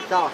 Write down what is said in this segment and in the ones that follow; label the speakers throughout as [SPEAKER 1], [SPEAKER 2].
[SPEAKER 1] Sawa.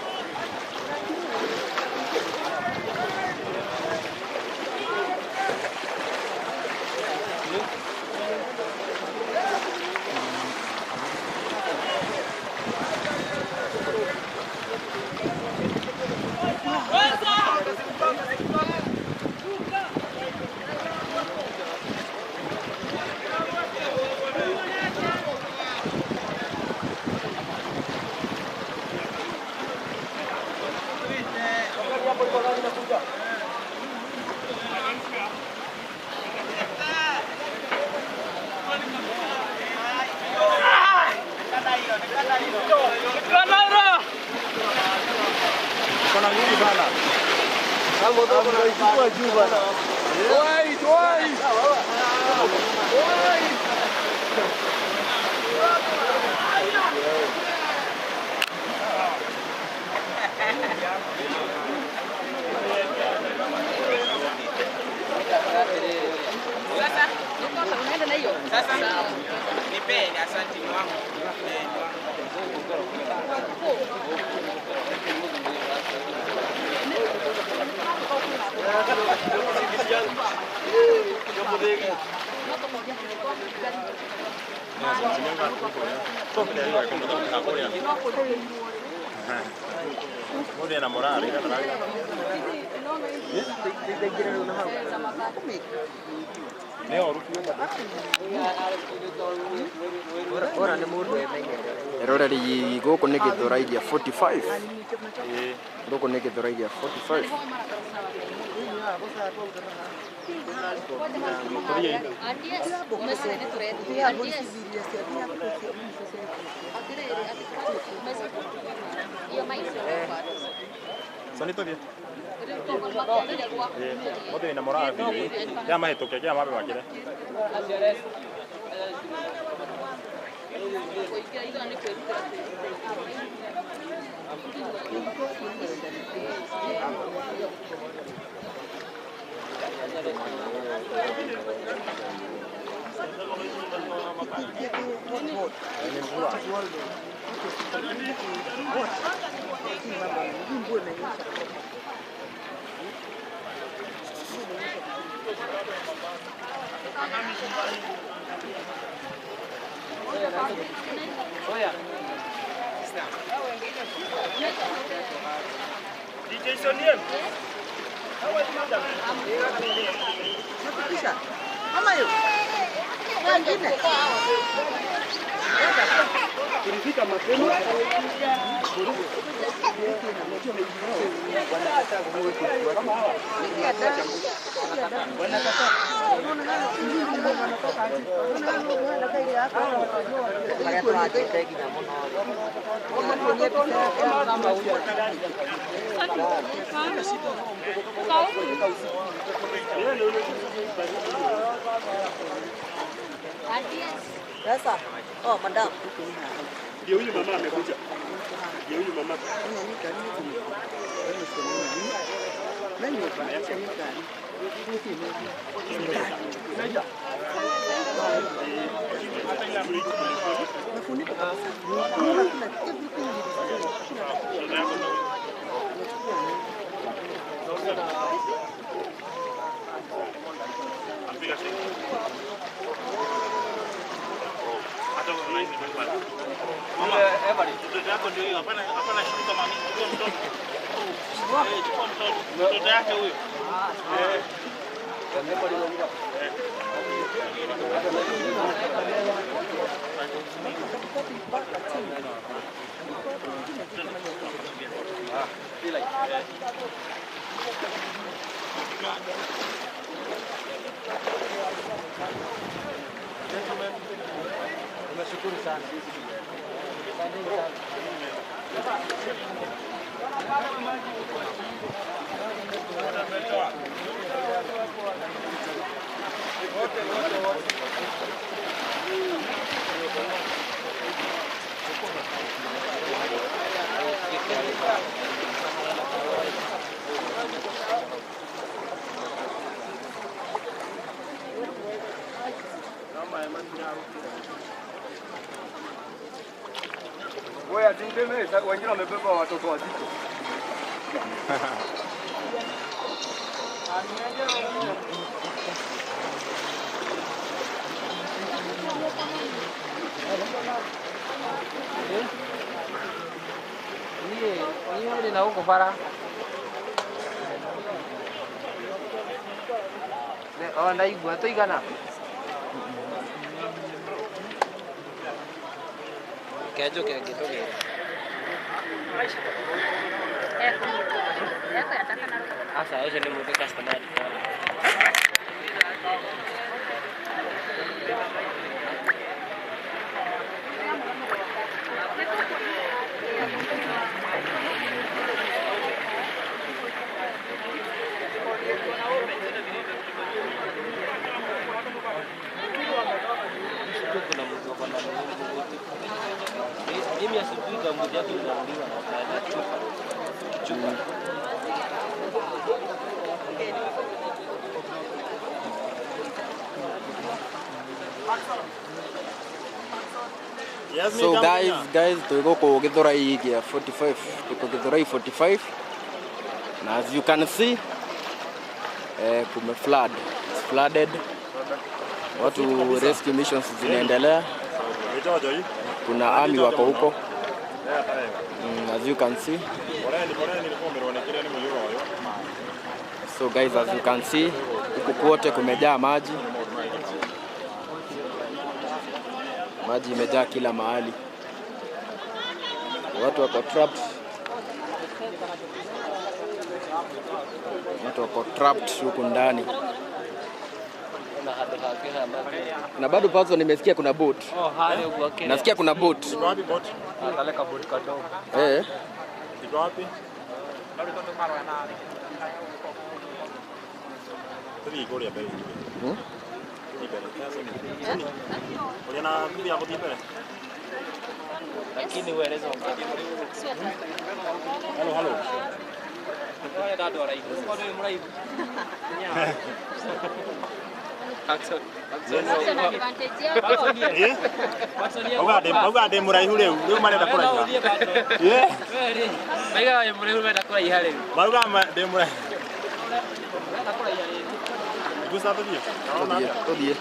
[SPEAKER 2] Eroreri gũkũ nĩ Gĩthũrairia 45. Gũkũ nĩ Gĩthũrairia 45.
[SPEAKER 1] Sasa, oh madam.
[SPEAKER 3] Ndio huyu mama amekuja. Ndio huyu mama. Mama, mtoto yako ndio hiyo. Hapana, hapana shuka mami. Chukua mtoto. Chukua mtoto. Mtoto yake huyo.
[SPEAKER 1] Nimeshukuru sana.
[SPEAKER 2] Wewe atindeme wengine wamebeba watoto wazito.
[SPEAKER 1] Niĩ na gũkũ bara. O ndaigua tũigana. Kenjũke ngĩtũgĩre. Aca ũcio nĩ mũndũ customer ndikona. Mimi asubuhi gambuti yake inanunuliwa na chupa. Chupa.
[SPEAKER 2] So guys tuko ku Githurai gia 45, tuko Githurai 45 na as you can see kume flood. It's flooded. Watu rescue missions zinaendelea. Kuna army wako huko. As you can see. So guys, as you can see, huku kote kumejaa maji. Maji imejaa kila mahali. Watu wako trapped. Watu wako trapped huku ndani. Na bado pazo nimesikia kuna boat. Nasikia kuna boat.
[SPEAKER 3] Iko wapi boat?
[SPEAKER 1] Ataleka boat kadogo.
[SPEAKER 3] Iko wapi? Tuthi kũrĩa mbere. Thiĩ mbere. Ũrĩa na bibi ya gũthiĩ mbere.
[SPEAKER 1] Lakini ueleze
[SPEAKER 3] Halo, halo. Mauga ndĩ mũraihu rĩu, rĩu marenda kũraiha.
[SPEAKER 1] Maiga wĩ mũraihu marenda kũraiha rĩu.
[SPEAKER 3] Mauga ndĩ mũraihu. Gusa tũthiĩ.
[SPEAKER 2] Tũthiĩ.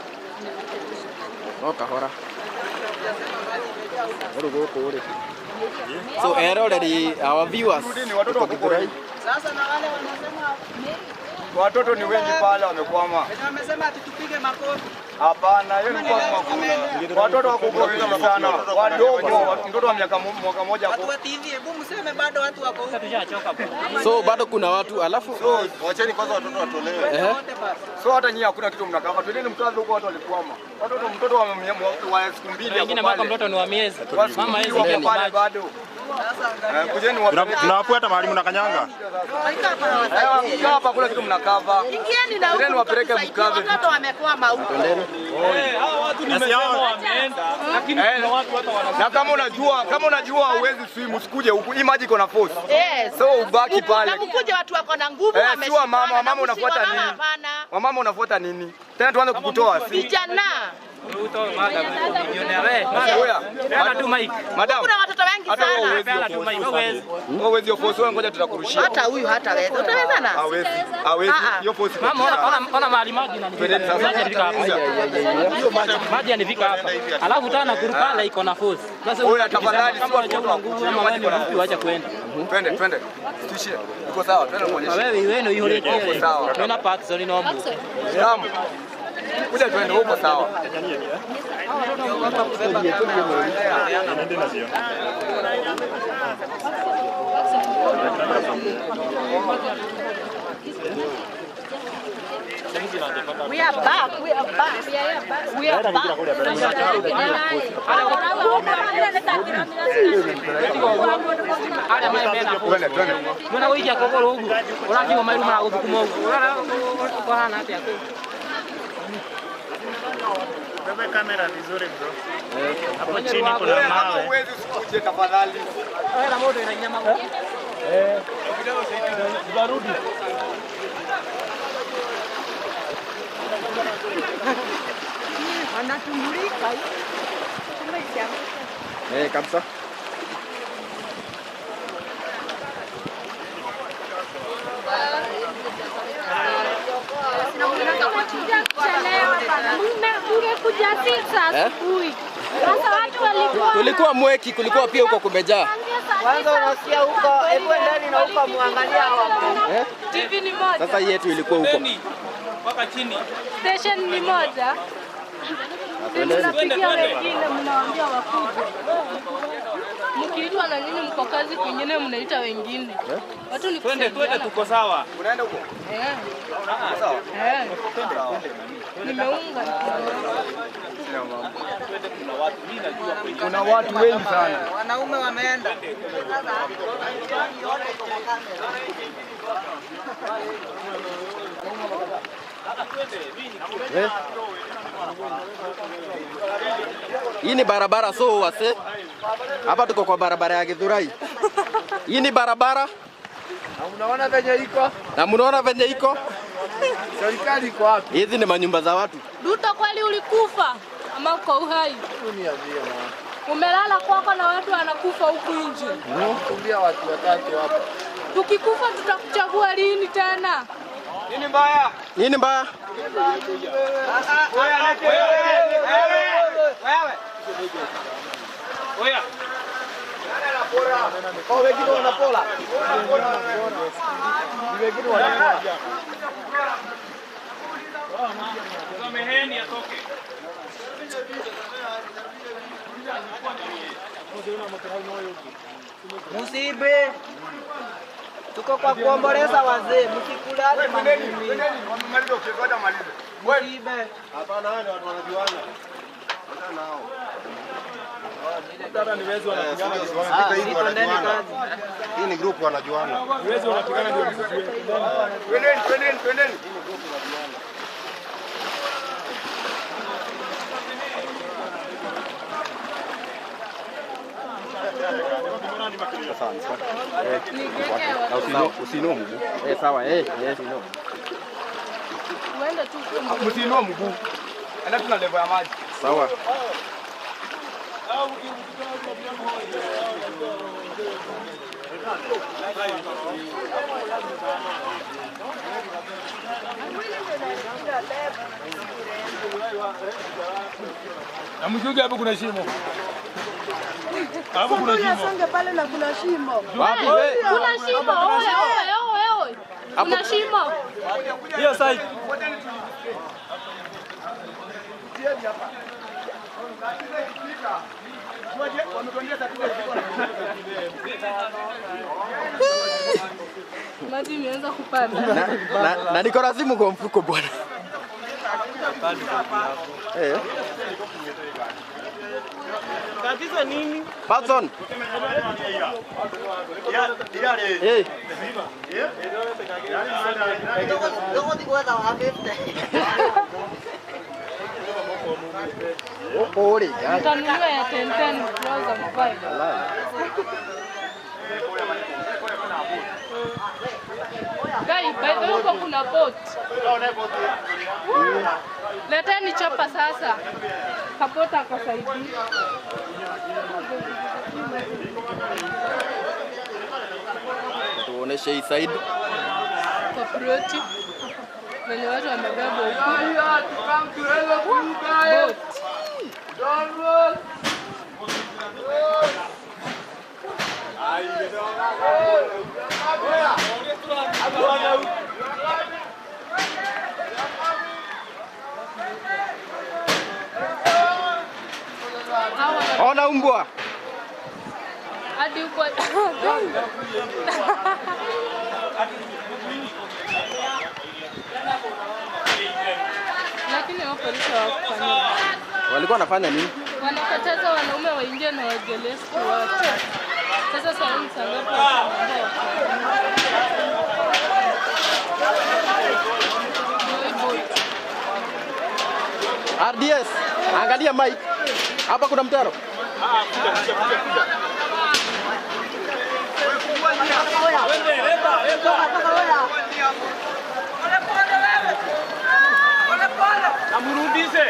[SPEAKER 2] No kahora. Rĩu gũkũ rĩ. So already our viewers tuko Githurai.
[SPEAKER 1] Sasa na wale wanasema
[SPEAKER 4] watoto ni wengi pale wamekwama.
[SPEAKER 1] Wamesema ati tupige makofi.
[SPEAKER 4] Hapana, hiyo ni kwa makofi. Watoto wako wengi sana. Wadogo, mtoto wa miaka mwaka moja
[SPEAKER 1] hapo. Watu wa TV, hebu mseme bado watu wako huko. Tushachoka bwana.
[SPEAKER 2] So bado kuna watu alafu
[SPEAKER 4] so wacheni kwanza watoto watolewe. So hata nyinyi hakuna kitu mnakama. Twendeni mkazi huko watu walikwama. Watoto mtoto wa siku mbili hapo.
[SPEAKER 1] Wengine mwaka mtoto ni wa miezi. Mama hizi
[SPEAKER 4] wako pale bado. Kujeni wapi?
[SPEAKER 3] Tunawafuata mahali mnakanyanga.
[SPEAKER 4] Hapa kuna kitu mnakava.
[SPEAKER 5] Ingieni na huko
[SPEAKER 4] wapeleke mkave.
[SPEAKER 5] Watoto wamekwama huko.
[SPEAKER 3] Hao watu nimesema wameenda, lakini kuna watu hata wana.
[SPEAKER 4] Na kama unajua huwezi swim usikuje huku. Hii maji iko na force.
[SPEAKER 5] Yes.
[SPEAKER 4] So ubaki pale.
[SPEAKER 5] Na mkuje watu wako na nguvu wameshikana.
[SPEAKER 4] Sio mama unafuata nini? Wamama unafuata nini? Tena tuanze kukutoa.
[SPEAKER 5] Vijana.
[SPEAKER 1] Madam.
[SPEAKER 4] Madam.
[SPEAKER 5] Kuna watoto wengi sana.
[SPEAKER 4] Wewe hiyo force wewe, ngoja tutakurushia.
[SPEAKER 5] Hata huyu hataweza. Utaweza na?
[SPEAKER 4] Hawezi. Hawezi. Hiyo force.
[SPEAKER 1] Mama, ona mahali maji
[SPEAKER 4] Twendeni
[SPEAKER 1] inanifika.
[SPEAKER 4] sasa.
[SPEAKER 1] Hapa. Maji yanifika hapa. Alafu tena kurupala iko na force. Sasa
[SPEAKER 4] Oya, tafadhali,
[SPEAKER 1] kama
[SPEAKER 4] si watu
[SPEAKER 1] unajua
[SPEAKER 4] wakuje,
[SPEAKER 1] nguvu ama
[SPEAKER 4] maji iko na
[SPEAKER 1] wewe ni mfupi, acha kwenda.
[SPEAKER 4] Twende, twende. Tuishie. Iko sawa, twende
[SPEAKER 1] Na
[SPEAKER 4] muonyeshe.
[SPEAKER 1] wewe iweno ihore.
[SPEAKER 4] Sawa.
[SPEAKER 1] Tuna Patson no mbu.
[SPEAKER 4] Naam. Kuja twende huko sawa.
[SPEAKER 5] We are back. We are back. We are back.
[SPEAKER 1] Arĩa maĩ mena force.
[SPEAKER 4] Twende, twende.
[SPEAKER 1] Mwena gũikia kũgũrũ ũguo. Ũrakiuga mairu maragũthukuma ũguo. Ũrahana atĩa kũu?
[SPEAKER 3] Bebe kamera vizuri bro. Hapo chini kuna
[SPEAKER 4] Wewe kama
[SPEAKER 3] mawe.
[SPEAKER 4] huwezi usikuje tafadhali.
[SPEAKER 1] Wena mũndũ wĩna hinya magũrũ.
[SPEAKER 5] Wanatumulika.
[SPEAKER 2] Eh, kabisa.
[SPEAKER 6] Mngekuja 6 asubuhi. Sasa watu walikuwa
[SPEAKER 2] Tulikuwa Mweki, kulikuwa pia huko kumejaa.
[SPEAKER 5] Kwanza unasikia huko, hebu endeni na huko muangalie hawa.
[SPEAKER 2] Eh?
[SPEAKER 6] TV ni moja.
[SPEAKER 2] Sasa hii yetu ilikuwa huko.
[SPEAKER 3] Mpaka chini.
[SPEAKER 6] Station ni moja. Mnapigia wengine mnawaambia wakuje. Mkiitwa na nyinyi mko kazi kwingine mnaita wengine. Watu ni
[SPEAKER 3] Twende, twende
[SPEAKER 6] kusaidiana.
[SPEAKER 3] tuko sawa.
[SPEAKER 4] Unaenda huko?
[SPEAKER 6] Eh,
[SPEAKER 4] Sawa.
[SPEAKER 6] eh. Nimeunga.
[SPEAKER 4] Kuna watu wengi sana.
[SPEAKER 5] Wanaume wameenda.
[SPEAKER 2] Eh? Hii ni barabara so wase. Hapa tuko kwa barabara ya Githurai. Hii ni barabara
[SPEAKER 7] Na unaona venye iko?
[SPEAKER 2] na mnaona venye iko.
[SPEAKER 7] Serikali iko wapi?
[SPEAKER 2] Hizi ni manyumba za watu.
[SPEAKER 6] Ruto, kweli ulikufa ama uko uhai?
[SPEAKER 7] Uniambie mama.
[SPEAKER 6] Umelala kwako na watu wanakufa huku nje.
[SPEAKER 7] Kumbia watu watatu hapa.
[SPEAKER 6] Tukikufa tutakuchagua lini tena?
[SPEAKER 4] Nini mbaya?
[SPEAKER 2] Nini mbaya?
[SPEAKER 3] Oya.
[SPEAKER 7] Kwa wengine wanapola. Ni wengine wanapola.
[SPEAKER 3] Sameheni atoke.
[SPEAKER 5] Musibe. Tuko kwa kuomboleza wazee, msikulale
[SPEAKER 4] Twendeni,
[SPEAKER 5] mangumi.
[SPEAKER 4] twendeni. Wamemaliza ukizoda malize. Wewe
[SPEAKER 5] Musibe.
[SPEAKER 8] Hii ni group wanajuana.
[SPEAKER 4] twendeni, twendeni, twendeni.
[SPEAKER 8] Usiinue mguu.
[SPEAKER 2] Eh, sawa eh, eh.
[SPEAKER 6] Uende tu kwa
[SPEAKER 4] Msiinue mguu. Enda tuna level ya maji.
[SPEAKER 2] Sawa.
[SPEAKER 9] Na mshuke hapo kuna shimo. Hapo kuna shimo.
[SPEAKER 5] Songe pale na kuna shimo.
[SPEAKER 2] Wapi we?
[SPEAKER 6] Kuna shimo, oe, oe, oe, oe. Kuna shimo.
[SPEAKER 9] Hiyo side.
[SPEAKER 6] Maji imeanza kupanda.
[SPEAKER 2] Na niko na simu kwa mfuko bwana. Eh.
[SPEAKER 3] Tatizo nini?
[SPEAKER 2] Patson. Eh. Pole.
[SPEAKER 6] Utanunua ya 10 trouser mavae. Guy, by the way huko kuna boat. Leteni chopa sasa. Kapota akasaidia.
[SPEAKER 2] Tuoneshe hii side.
[SPEAKER 6] Kwa ploti venye watu wamebebwa huku. Boat.
[SPEAKER 2] Ona umbwa.
[SPEAKER 6] Hadi huko. Lakini hao polisi hawakufanya.
[SPEAKER 2] Walikuwa wanafanya nini?
[SPEAKER 6] Wanakataza wanaume waingie na waogelee watu. Sasa saa hii ni saa ngapi watu wanaambia?
[SPEAKER 2] RDS, angalia mic. Hapa kuna mtaro.
[SPEAKER 9] Amrudishe.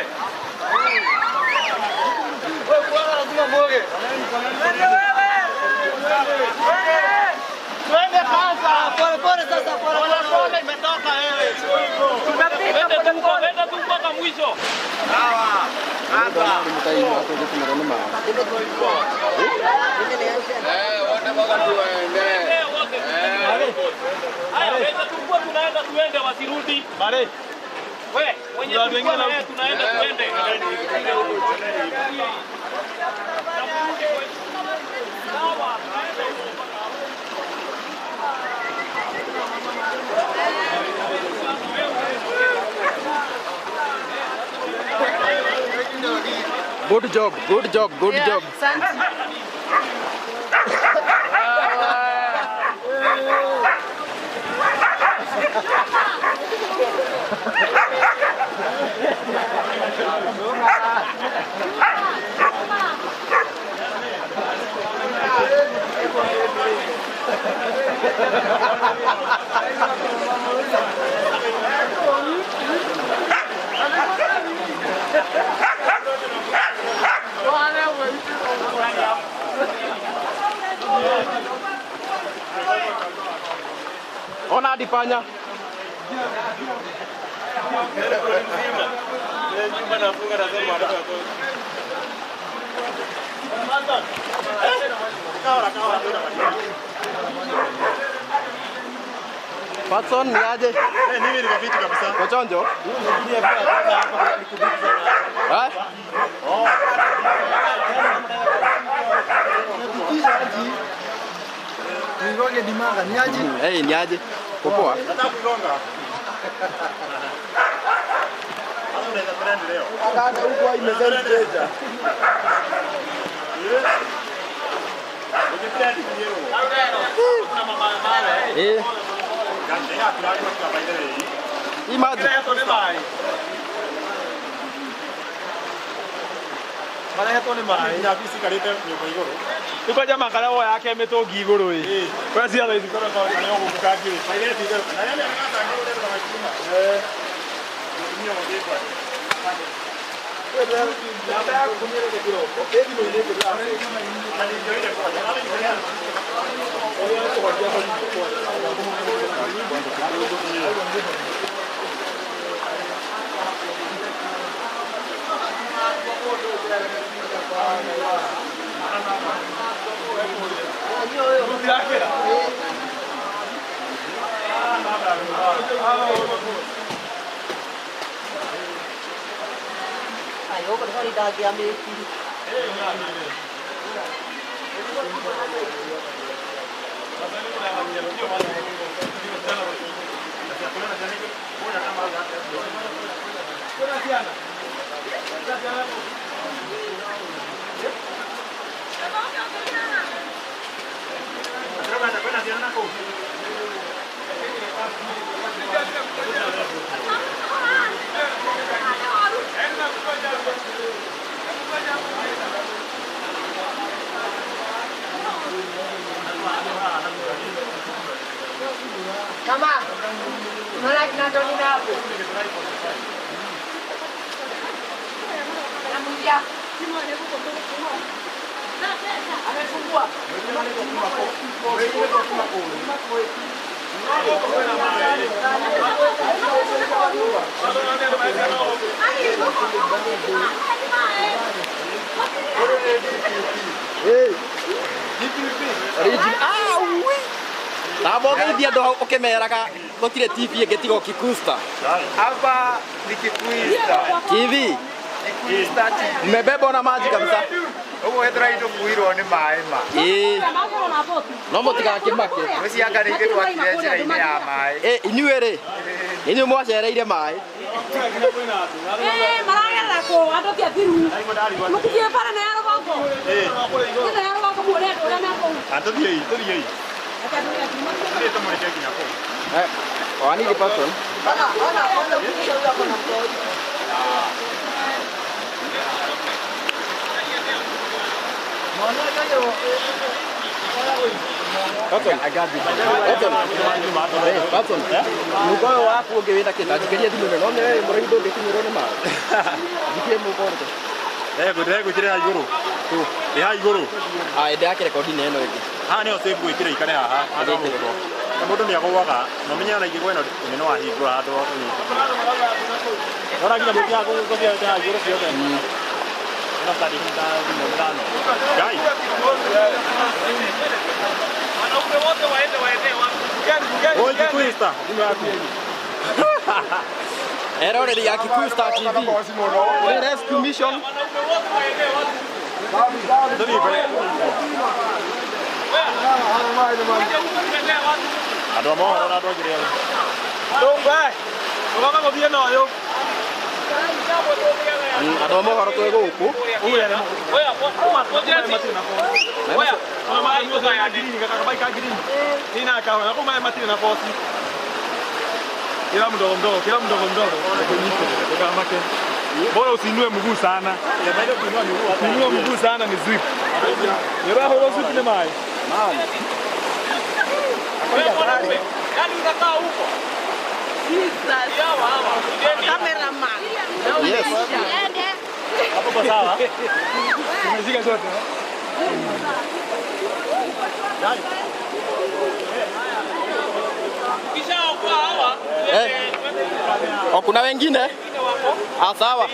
[SPEAKER 3] Twende kwanza. Pole pole sasa, pole pole imetoka wewe.
[SPEAKER 1] Twende tu mpaka mwisho. Haya, weza tukua tunaenda tuende wasirudi.
[SPEAKER 3] Bare.
[SPEAKER 1] We, mwenye tukua na yeye tunaenda tuende. Sawa, tunaenda huko mpaka hapo.
[SPEAKER 2] Good job, good job, good
[SPEAKER 6] Yeah,
[SPEAKER 2] job.
[SPEAKER 6] Asante.
[SPEAKER 2] Ona hadi panya.
[SPEAKER 3] Nyumba nafunga na sema watoto wako.
[SPEAKER 2] Patson ni aje?
[SPEAKER 3] Eh, mimi niko fiti kabisa.
[SPEAKER 2] Kwa chonjo? Eh?
[SPEAKER 7] Nigonge dimaga ni aje?
[SPEAKER 2] Hey, ni aje? Popoa.
[SPEAKER 3] Nataka kuigonga. Sasa unaweza trend leo.
[SPEAKER 7] Kaka huko imezeni teja.
[SPEAKER 3] Ukitrend leo.
[SPEAKER 2] Eh,
[SPEAKER 3] Ganja kulali kwa by the way.
[SPEAKER 2] hii maji.
[SPEAKER 9] Marehetwo nĩ maĩ.
[SPEAKER 3] Nyabi cikarĩte nyũmba igũrũ.
[SPEAKER 9] Nĩ jamaa karĩa woyake mĩtũngi igũrũ ĩ. Kwa ciana ici
[SPEAKER 3] Korwo kwa nĩ ũgũka ngiri. By the way, itherũ. Na yale anataka ngiri na makima. Mũtumia mũthĩ kwa.
[SPEAKER 5] Kama unaona kinachonina hapo. Namuja.
[SPEAKER 2] Ah, oui. Ndamũgeithia andũ hau ũkĩmeraga gũtirĩ TV ĩngĩ tiga Kikusta.
[SPEAKER 4] Hapa ni Kikuista.
[SPEAKER 2] TV.
[SPEAKER 4] Kikuista TV.
[SPEAKER 2] Mmebebwa na maji kabisa.
[SPEAKER 4] Ũguo Gĩthũrai tũkuirwo nĩ maĩ ma.
[SPEAKER 2] Ĩĩ. No mũtigakĩmake.
[SPEAKER 4] Gwĩciria rĩngĩ twakire njĩra-inĩ ya maĩ.
[SPEAKER 2] Ĩ inyuĩ rĩ, inyuĩ mwacereire maĩ.
[SPEAKER 5] Maragerera kũ andũ ti athiru mũtithiĩ bara na ya rũgongo ĩno ya rũgongo muone andũ ũrĩa me kũu.
[SPEAKER 9] Tũthiĩi, tũthiĩi. Tũthiĩ tũmũrĩke nginya kũu.
[SPEAKER 2] I need a person. Patson. Mũhuko ũyũ waku ũngĩ wĩna kĩ? Ta njikĩrie thimũ ĩno. No nĩ wewe mũrĩmi ndũngĩkinyĩrwo nĩ maĩ. Njikie mũhuko ũrĩkũ?
[SPEAKER 9] Ndĩregwĩkĩra haha igũrũ. Ĩ haha igũrũ.
[SPEAKER 2] Ah, ndĩrakĩrekondi na ĩno ĩngĩ.
[SPEAKER 9] Haha nĩho safe gwĩkĩra ikare haha. Handũ ha mũhuko. Na mũndũ nĩ agũaga. Na ũmenye ona ingĩgwa ĩno nĩ no wahingũra handũ ha kũnyitithia. Ona nginya mũtĩ haha gũthiĩ haha igũrũ ciothe. Ĩno stand ta thimũ ithano. Ngai.
[SPEAKER 3] Wanaume wote waende waende wapi?
[SPEAKER 9] Oi Kikuista, thimũ yaku.
[SPEAKER 2] Eroreri ya Kikuyu Star TV. We rescue mission.
[SPEAKER 3] Wanaume wote waende wapi?
[SPEAKER 9] Tũthiĩ mbere. Andũ a mohoro na andũ angĩ rĩao.
[SPEAKER 3] Ndũngai. Ũgoka gũthiĩ na ũyũ.
[SPEAKER 2] Andũ a mohoro twĩ gũkũ.
[SPEAKER 9] Kila mdogo mdogo, kila mdogo mdogo. Ukamake. Bora usiinue mguu sana. Usiinue mguu sana ni zip. Yoroho ro zip ni mai.
[SPEAKER 2] Man.
[SPEAKER 3] Yaani unakaa huko.
[SPEAKER 5] Cameraman.
[SPEAKER 2] Yes.
[SPEAKER 9] Hapo kwa sawa. Tumeshika zote.
[SPEAKER 3] Kisha kwa hawa.
[SPEAKER 2] Oh, kuna wengine? Ah, sawa.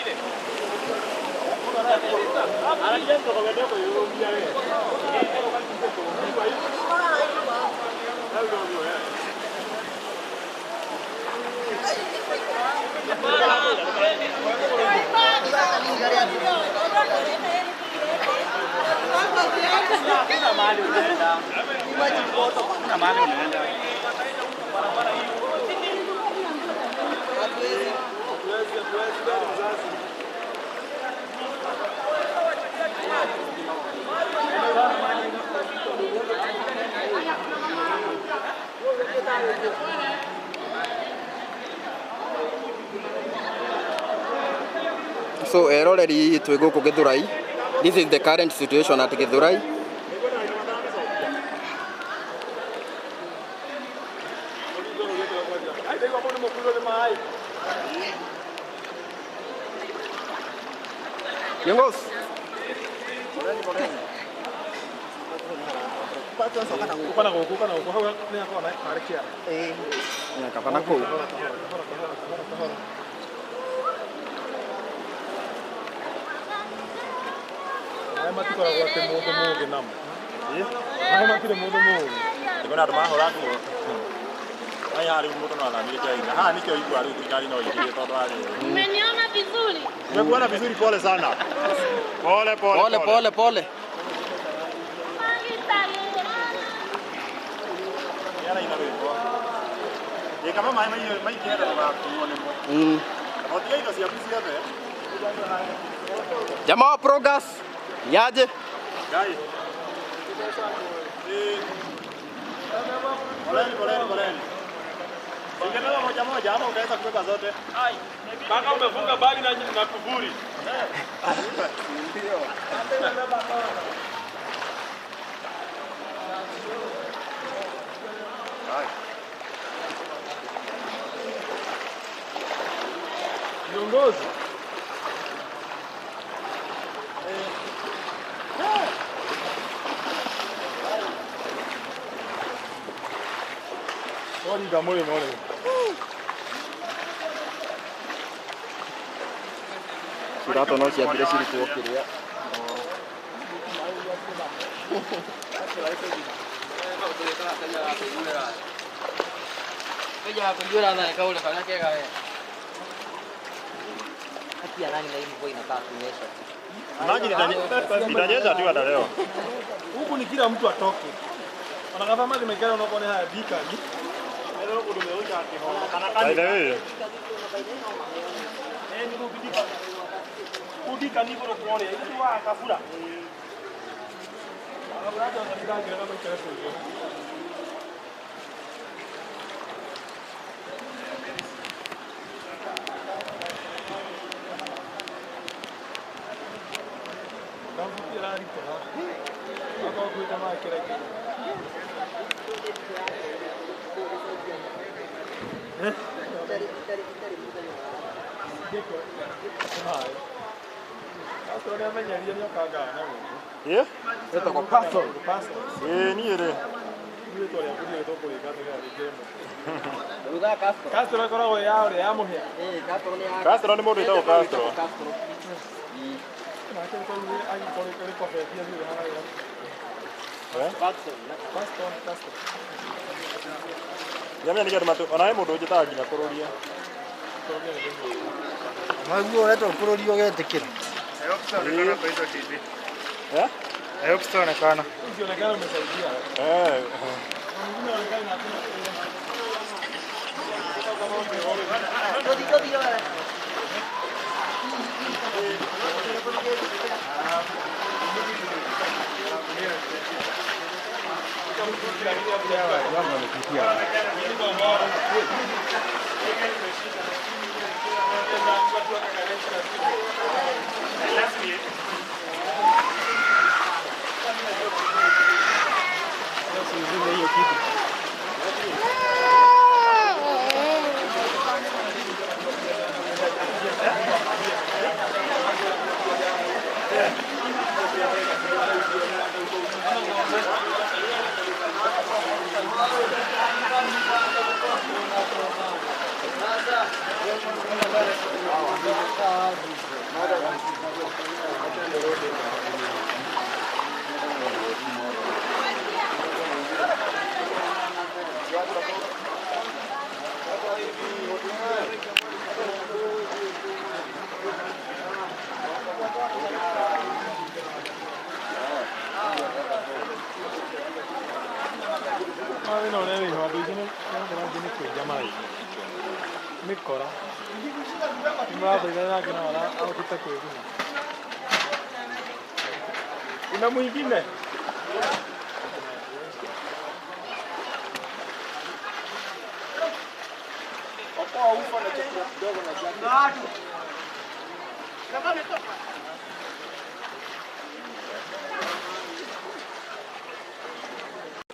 [SPEAKER 3] Kuna mahali unaenda.
[SPEAKER 2] So eroreri twĩ gũkũ Gĩthũrai. This is the current situation at Gĩthũrai. Kiongozi. Kapa na kũu.
[SPEAKER 9] Maĩ matikoragwo atĩ mũndũ mũũgĩ namo. Maĩ matirĩ mũndũ mũũgĩ. Ndĩkona andũ mahũra nguo. Haya rĩu mũndũ no athamire kĩaina. Haha nĩkĩo igua rĩu thirikari no ĩingĩrie tondũ harĩ.
[SPEAKER 6] Mmeniona vizuri?
[SPEAKER 9] Nimekuona vizuri, pole sana. Pole pole
[SPEAKER 2] pole pole pole.
[SPEAKER 9] Yara ina rwĩmbo. Ĩ kama maĩ maingĩra ndũgakuo nĩmo. Hotia indo ciaku ciothe.
[SPEAKER 2] Jamaa wa Progas, yaje?
[SPEAKER 9] Ngai. Poleni poleni poleni. Ungebeba moja moja ama utaweza kubeba zote?
[SPEAKER 3] Kaka umefunga bali na kuvuri.
[SPEAKER 4] Ndio.
[SPEAKER 9] Viongozi.
[SPEAKER 2] Cirato no ciambire cirutwo kiria.
[SPEAKER 9] Maji itanyesha tu hata leo.
[SPEAKER 7] Huku ni kila mtu atoke. Wanakava maji mekana unapoona haya bika ni.
[SPEAKER 9] By the way. Yeah?
[SPEAKER 7] Castro akoragwo ya ũrĩa ya mũhĩa.
[SPEAKER 9] Castro nĩ mũndũ wĩtagwo Castro.
[SPEAKER 7] Nake agĩkorwo rĩkobetie thutha harĩa. Castro.
[SPEAKER 9] Nyamia nĩ kĩndũ ona he mũndũ ũnjĩtaga nginya kũrũria.
[SPEAKER 7] Maguo ũretwo kũrũria ũgetĩkĩra.
[SPEAKER 9] Eh?
[SPEAKER 7] Sitaonekana. Ukionekana umesaidia.
[SPEAKER 9] Eh.
[SPEAKER 7] Mwingine aonekana na hakuna.
[SPEAKER 9] Kuna mwingine?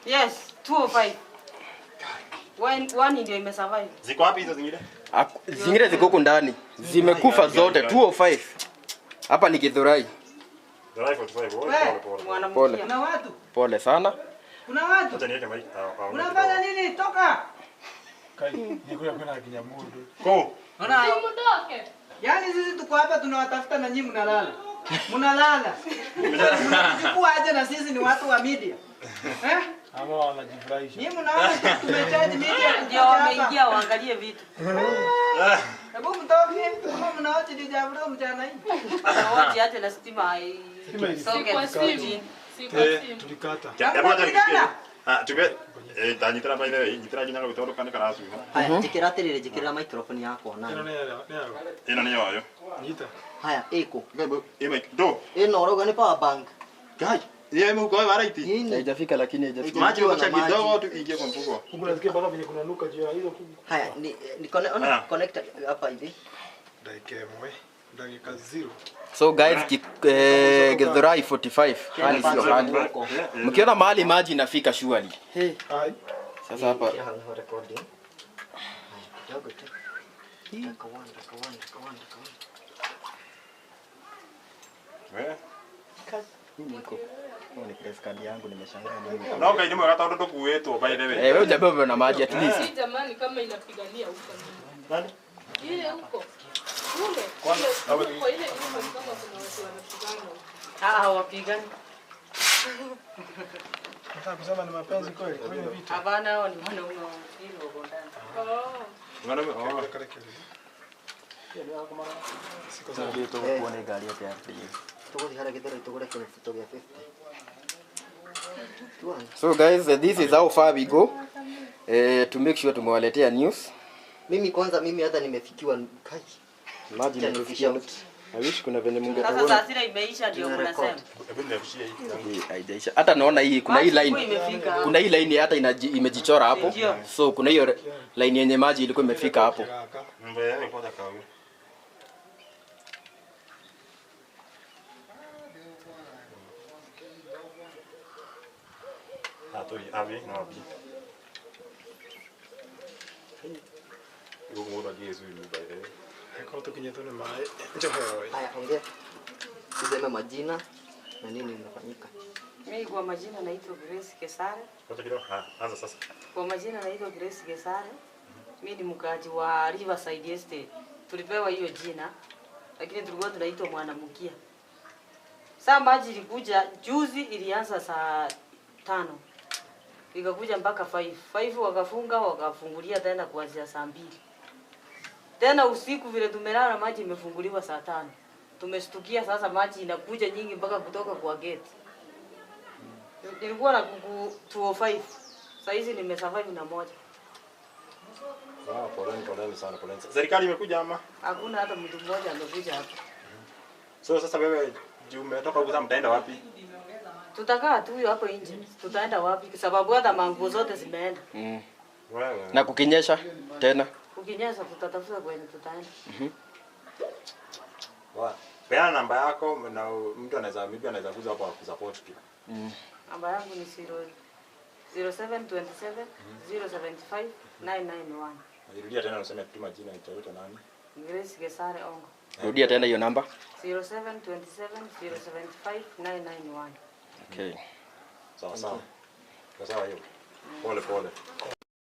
[SPEAKER 5] Yes, 205. One ndio imesurvive.
[SPEAKER 9] Ziko wapi hizo zingine?
[SPEAKER 2] Zingine ziko huko ndani. Zimekufa zote 205. Hapa ni Githurai.
[SPEAKER 9] Githurai 45. Pole pole.
[SPEAKER 2] Pole.
[SPEAKER 8] Kuna watu.
[SPEAKER 2] Pole sana.
[SPEAKER 8] Kuna watu.
[SPEAKER 9] Acha niweke mic.
[SPEAKER 8] Unafanya nini? Toka.
[SPEAKER 7] Kai, nikuya kuna kinyamundu.
[SPEAKER 9] Ko.
[SPEAKER 8] Ona. Yaani sisi tuko hapa tunawatafuta na nyinyi mnalala. Mnalala. Mnachukua aje na sisi ni watu wa media. Eh?
[SPEAKER 7] Ama wanajifurahisha.
[SPEAKER 8] Nyinyi mnaona tumecharge media
[SPEAKER 5] ndio wameingia waangalie vitu.
[SPEAKER 8] Hebu mtoke kama mnaochi dijabro mchana hii.
[SPEAKER 5] Wote hata na stima socket.
[SPEAKER 7] Tulikata.
[SPEAKER 9] Hebu acha nisikie. Ah, tupe ndanyitira by the way, nyitira nginya gũtondũ kana karacuha.
[SPEAKER 10] Haya, njikira atiriri, njikirira microphone yakwa na.
[SPEAKER 9] Ĩno nĩ yoyo.
[SPEAKER 7] Nyita.
[SPEAKER 10] Haya, ĩkũ.
[SPEAKER 9] Ĩ mic. Do.
[SPEAKER 10] Ĩno ũrauga nĩ power bank.
[SPEAKER 9] Kai, yeye mhuko wa right.
[SPEAKER 2] Haijafika lakini haijafika.
[SPEAKER 9] Maji unacha kidogo tu ingie kwa mfuko.
[SPEAKER 7] Huku nasikia mpaka venye kuna nuka juu ya hizo kuku.
[SPEAKER 10] Haya, ni connect hapa hivi.
[SPEAKER 7] Dakika moja, dakika 0.
[SPEAKER 2] So guys, Githurai 45 hali sio hali. Mkiona mahali maji inafika surely. Hey. Sasa hapa
[SPEAKER 10] recording. Kidogo tu. Dakika 1, dakika 1, dakika 1, dakika 1.
[SPEAKER 9] Wewe?
[SPEAKER 10] Kazi. Niko.
[SPEAKER 2] Ni press card yangu nimeshangaa nini.
[SPEAKER 9] No Ngai nĩ mwega tondũ ndũkuĩtwo by the way.
[SPEAKER 2] Eh, wewe hujabebwa na maji at least.
[SPEAKER 6] Si jamani kama inapigania huko.
[SPEAKER 9] Nani?
[SPEAKER 6] Ile huko. Kule.
[SPEAKER 9] Kwanza,
[SPEAKER 6] Huko ile nyumba ni kama kuna watu wanapigana huko.
[SPEAKER 5] Ah, hawapigani.
[SPEAKER 7] Nataka kusema ni mapenzi kweli, kweli ni vita.
[SPEAKER 5] Hapana, hao ni wanaume wawili wako ndani.
[SPEAKER 6] Oh.
[SPEAKER 9] Mwanaume oh.
[SPEAKER 2] Kuone gari yote ya RPA.
[SPEAKER 10] Tũgũthiĩ harĩa Gĩthũrai tũgũre kĩmũbuto gĩa 50.
[SPEAKER 2] So guys, this is how far we go to make sure tumewaletea news.
[SPEAKER 10] Mimi kwanza mimi hata nimefikiwa kai.
[SPEAKER 2] Imagine imefikia. I wish kuna venye Mungu
[SPEAKER 5] Sasa
[SPEAKER 2] ataona.
[SPEAKER 5] saa sita imeisha ndio
[SPEAKER 10] Tuna
[SPEAKER 5] mnasema.
[SPEAKER 10] record.
[SPEAKER 9] Hebu niafishie hii.
[SPEAKER 2] Hii haijaisha. Hata naona hii kuna hii
[SPEAKER 5] Maji
[SPEAKER 2] line.
[SPEAKER 5] imefika.
[SPEAKER 2] Kuna hii line hata imejichora hapo.
[SPEAKER 5] Ndio.
[SPEAKER 2] So kuna hiyo line yenye maji ilikuwa imefika hapo.
[SPEAKER 9] Mbele kwanza kawe. Ah, tu abi no abi. Ngo agiye zuyu by the way.
[SPEAKER 7] Kwa tukinyetwo nĩ maĩ njohero.
[SPEAKER 10] Haya, ongea. Useme majina na nini imefanyika.
[SPEAKER 5] Mimi kwa majina naitwa Grace Kesare.
[SPEAKER 9] Wacha kidogo. Ah, anza sasa.
[SPEAKER 5] Kwa majina naitwa Grace Gesare. Mimi ni mkaaji wa Riverside Estate. Tulipewa hiyo jina lakini tulikuwa tunaitwa Mwanamkia. Saa maji ilikuja juzi, ilianza saa 5 ikakuja mpaka 5. 5 wakafunga, wakafungulia tena kuanzia saa 2. Tena usiku vile tumelala maji imefunguliwa saa 5. Tumeshtukia sasa maji inakuja nyingi mpaka kutoka kwa gate. Nilikuwa na kuku 205. Saa hizi nimesurvive na moja.
[SPEAKER 9] Ah, poleni poleni sana poleni. Serikali imekuja ama?
[SPEAKER 5] Hakuna hata mtu mmoja amekuja hapa.
[SPEAKER 9] So sasa wewe juu umetoka huko sasa mtaenda wapi?
[SPEAKER 5] Tutakaa tu huyo hapo nje. Tutaenda wapi? Kwa sababu hata manguo zote zimeenda.
[SPEAKER 9] Wewe.
[SPEAKER 2] Na kukinyesha tena.
[SPEAKER 5] Ukinyesha tutatafuta kwenye tutaenda.
[SPEAKER 9] Peana namba yako na mtu anaweza maybe anaweza kuja hapo akusupport pia.
[SPEAKER 5] Namba yangu ni 0727 075 991.
[SPEAKER 9] Rudia tena useme tu majina itaitwa nani?
[SPEAKER 5] Grace Gesare Ongo.
[SPEAKER 2] Rudia tena hiyo namba.
[SPEAKER 5] 0727 075 991.
[SPEAKER 2] Okay.
[SPEAKER 9] Sawa sawa. Sawa hiyo. Pole pole.